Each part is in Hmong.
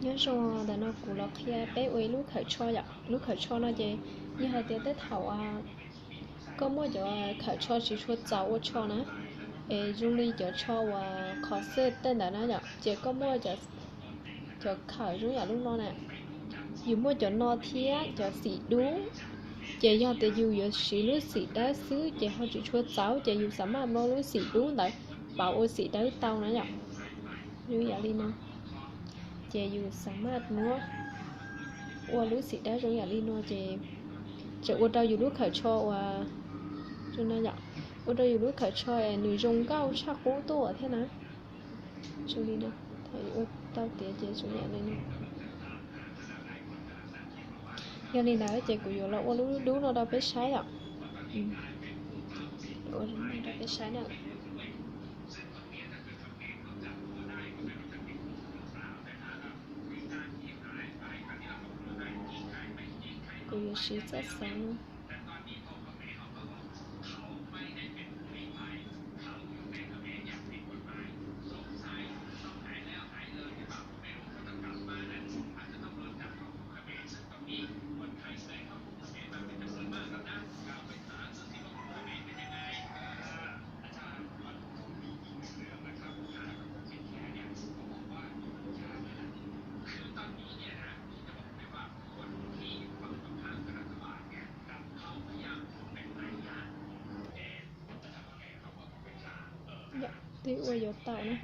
Nyob zoo, ntawm no kuv los qhia peb ua ib lub khawm tsho yom. Lub khawm tsho no ces yog hais tias tej thaum koj muaj cov khawm tsho tsis tshua txaus ua tsho na, es zoo li cov tsho uas qhov xwj tej ntawd na yom, ces koj muaj cov khawm zoo yam lub no na, yus muaj cov no thiab cov xim dub, ces yog tias yus yuav siv lub xim dawb xwb ces ho tsis tshua txaus ces yus xav maj muab lub xim dub ntawd pauv ua xim dawb tau na yom. Zoo yam li no, ces yus xav maj muab ua lub xim dawb zoo yam li no ces tseem ua rau yus lub khawm tsho uas, ua rau yus lub khawm tsho nws zoo nkauj tshaj qub tuaj thiab na. Zoo li no, thaum yus ua tau tiav ces zoo yam li no. Yog li ntawd ces kuv yuav los ua lub dub no rau peb saib yom. Ua lub no rau peb saib na. Kuv yuav siv txoj xov no. Yom, twb ua yuav tau na.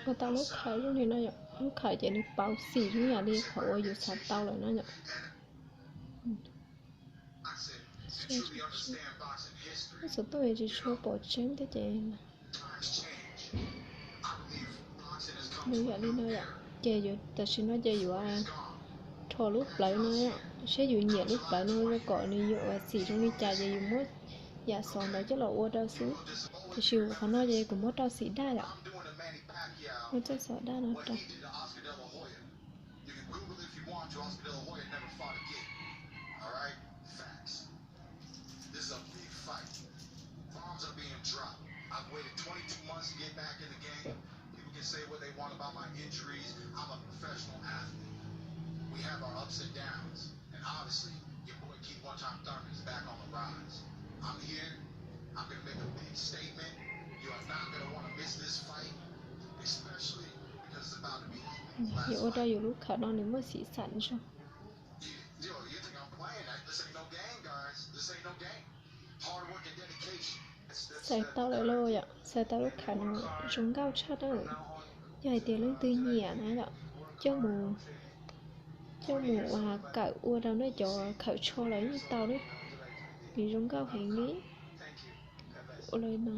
Ua tau lub khawm zoo li no yom, lub khawm ces nws pauv xim zoo yam li qhov uas yus xav tau lawm no yom. Lub xov tooj tsis tshua pom tseeb thiab ces zoo yam li no yom. Ces tam sim no ces yuav rho lub plawv no, saib yus nyiam lub plawv no rau kom nws yuav ua xim zoo li cas ces yus muab yam xov ntawd coj los ua rau xwb. Tiam sis qhov no ces kuv muab rau xim daj yom, muab txoj xov daj no rau. Yuav ua rau yus lub khawm no nws muaj xim xam zoo. Xais tau lawm lauj yom, xais tau lub khawm no zoo nkauj tshaj na. Yog hais tias leej twg nyiam na yom, coj mus, coj mus ua kawm ua rau nej cov khawm tsho los yeej tau na. Nws zoo nkauj heev li. Ua li no.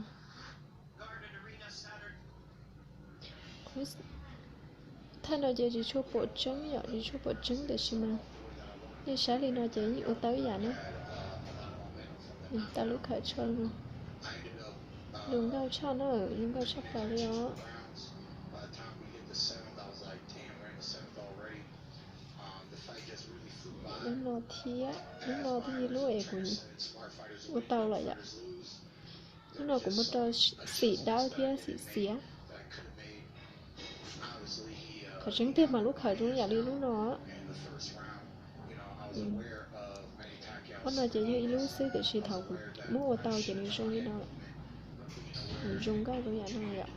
Thaj no ces tsis tshua pom tseeb yom, tsis tshua pom tseeb tiam sis mas nej saib li no ces yeej ua tau ib yam na. Tau lub khawm tsho no zoo nkauj tshaj na, zoo nkauj tshaj plaws li os. Lub no thiab, lub no twb yog lub es kuv ua tau lawm yom. Lub no kuv muab rau xim dawb thiab xim xiav. Qhov tseeb tiag mas lub khawm zoo yam li lub no. Lub no ces yog ib lub xwb tiam sis thaum kuv muab ua tau ces nws zoo li no, nws zoo nkauj zoo yam no yom.